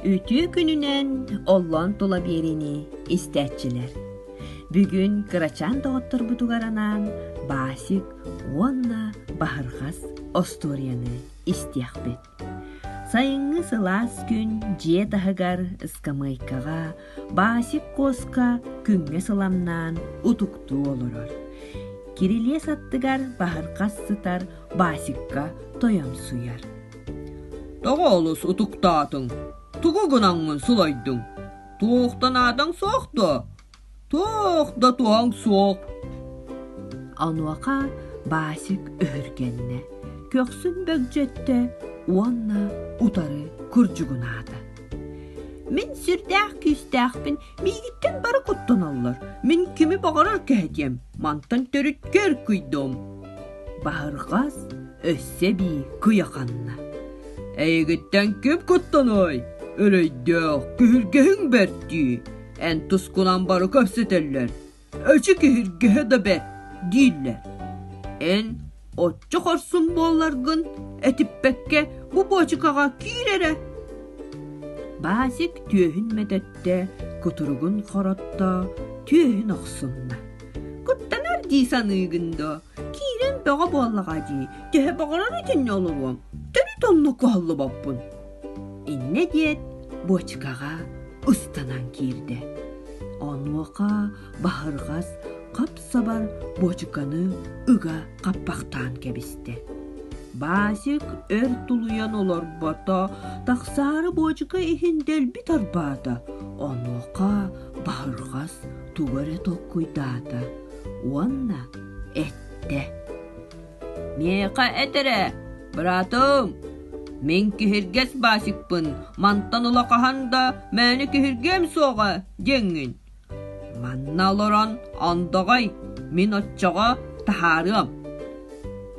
Үтүө күнүнэн оллоон тула биэриини истээччилэр. Бүгүн кырачаан доҕотторбутугар анаан Басик уонна Баһырҕас остуоруйаны истиэхпит. Сайыҥҥы сылаас күн дьиэ таһыгар ыскамыайкаҕа Басик куоска күҥҥэ сыламнаан утуктуу олорор. Кирилиэс аттыгар баһырҕас сытар Басикка тойомсуйар. Тоҕо олус утуктаатыҥ? Тугу гынаҥҥын сылайдыҥ? Туохтан аадаҥ суох дуо? Туох да туһаҥ суох. Онуоха Басик өһүргэннэ, көхсүн бөгдьөттө уонна утары курдьугунаата. Мин сүрдээх күүстээхпин, миигиттэн бары куттаналлар. Мин кими баҕарар кэһэтиэм, мантан төрүт көр кыйдым. Баһырҕас өссө эбии кыйаханна. Эйигиттэн ким куттаныай? Эрэйдээх, киһиргэһиҥ бэрт дии. Эн тускунан бары кэпсэтэллэр. Эчи киһиргэһэ да бэрт дииллэр. Эн оччо хорсун буолларгын этиппэккэ бу буочукаҕа киир эрэ. Басик түөһүн мөтөттө, кутуругун хоротто, түөһүн охсунна. Куттанар дии саныыгын дуо? Киирэн бөҕө буоллаҕа дии, төһө баҕарар итиннэ олоруом, төрүт оннук кыһаллыбаппын. Иннэ диэт, буочукаҕа ыстанан киирдэ. Онуоха Баһырҕас хап-сабар буочуканы ыга хаппахтаан кэбистэ. Басик өр тулуйан олорбото, тахсаары буочука иһин дэлби тарбаата. Онуоха Баһырҕас тугу эрэ толкуйдаата уонна эттэ: «Миэхэ эт эрэ, быраатым, мин киһиргэс Басикпын, мантан ыла хаһан да мээнэ киһиргиэм суоҕа диэҥҥин. Манна олорон онтоҕой, мин оччоҕо таһаарыам».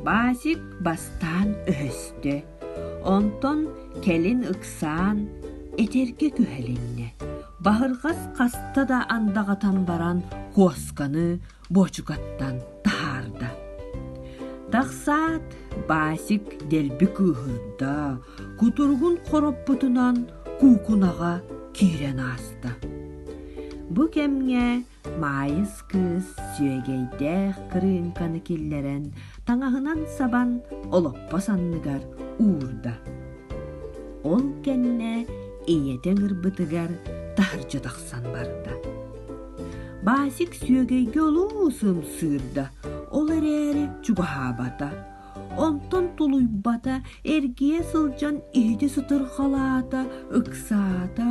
Басик бастаан өһөстө, онтон кэлин ыксаан этэргэ күһэлиннэ. Баһырҕас хаста да андаҕатан баран куосканы буочукаттан таһаарда. Тахсаат, Басик дэлби кыыһырда, кутуругун хороппутунан куукунаҕа киирэн ааста. Бу кэмҥэ Маайыс кыыс сүөгэйдээх кырыыҥканы киллэрэн, таҥаһынан сабан олоппос анныгар уурда. Ол кэннэ ийэтэ ыҥырбытыгар таһырдьа тахсан барда. Басик сүөгэйгэ олус ымсыырда, ол эрээри чугаһаабата. Онтон тулуйбата, эргийэ сылдьан иһити сытырҕалаата, ыксаата,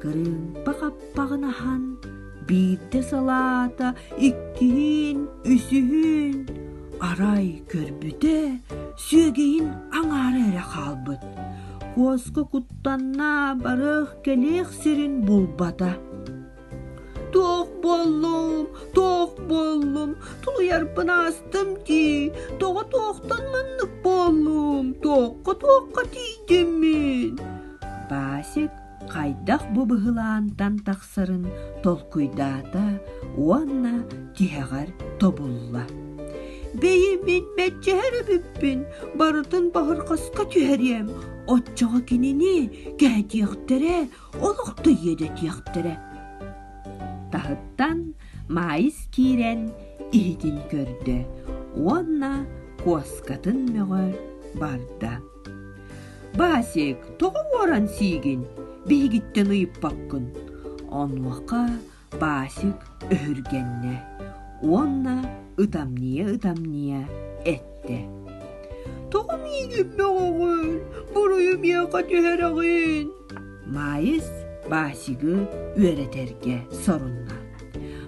кырыымпа хаппаҕын аһан, биирдэ салаата, иккиһин, үсүһүн. Арай көрбүтэ, сүөгэйин аҥаара эрэ хаалбыт. Куоска куттанна, барыах-кэлиэх сирин булбата. Туох буоллум, туох буоллум, тулуйарбын аастым дии, тоҕо туохтан маннык буоллум, туохха-туохха тиийдим мин? Басик хайдах бу быһылаантан тахсарын толкуйдаата уонна тиһэҕэр тобулла. Бэйи мин мэччиһэр эбиппин, барытын баһырҕаска түһэриэм, оччоҕо кинини кэһэтиэхтэрэ, олох да иэдэтиэхтэрэ. Таһыттан Маайыс киирэн иһитин көрдө уонна куоскатын мөҕө барда. «Басик, тоҕо уоран сиигин? Биһигиттэн ыйыппаккын». Онуоха Басик өһүргэннэ уонна ытамньыйа-ытамньыйа эттэ: «Тоҕо миигин мөҕөҕүн? Буруйу миэхэ түһэрэҕин?» Маайыс Басигы үөрэтэргэ сорунна.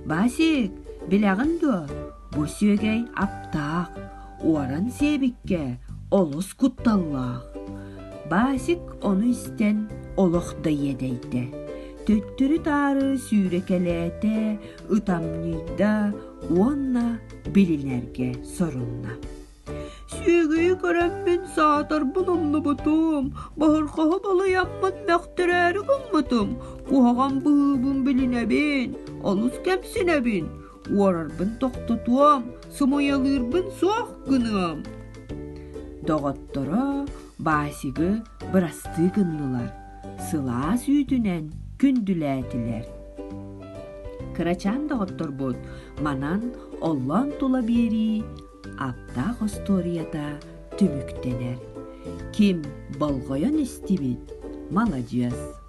«Басик, билэҕин дуо, бу сүөгэй аптаах, уоран сиэбиккэ олус кутталлаах». Басик ону истэн олох да иэдэйдэ. Төттөрү-таары сүүрэкэлээтэ, ытамньыйда уонна билинэргэ сорунна. Сүөгэйи көрөммүн саатарбын умнубутум, баһырҕаһы балыйаммын мөхтөрөөрү гыммытым, куһаҕан быһыыбын билинэбин, олус кэмсинэбин, уорарбын тохтотуом, сымыйалыырбын суох гыныам. Доҕотторо Басигы бырастыы гыннылар. сылаас үүтүнэн күндүлээтилэр. Кырачаан доҕотторбут манан оллоон тула биэрии аптаах остуоруйата түмүктэнэр. Ким болҕойон истибит, маладьыас.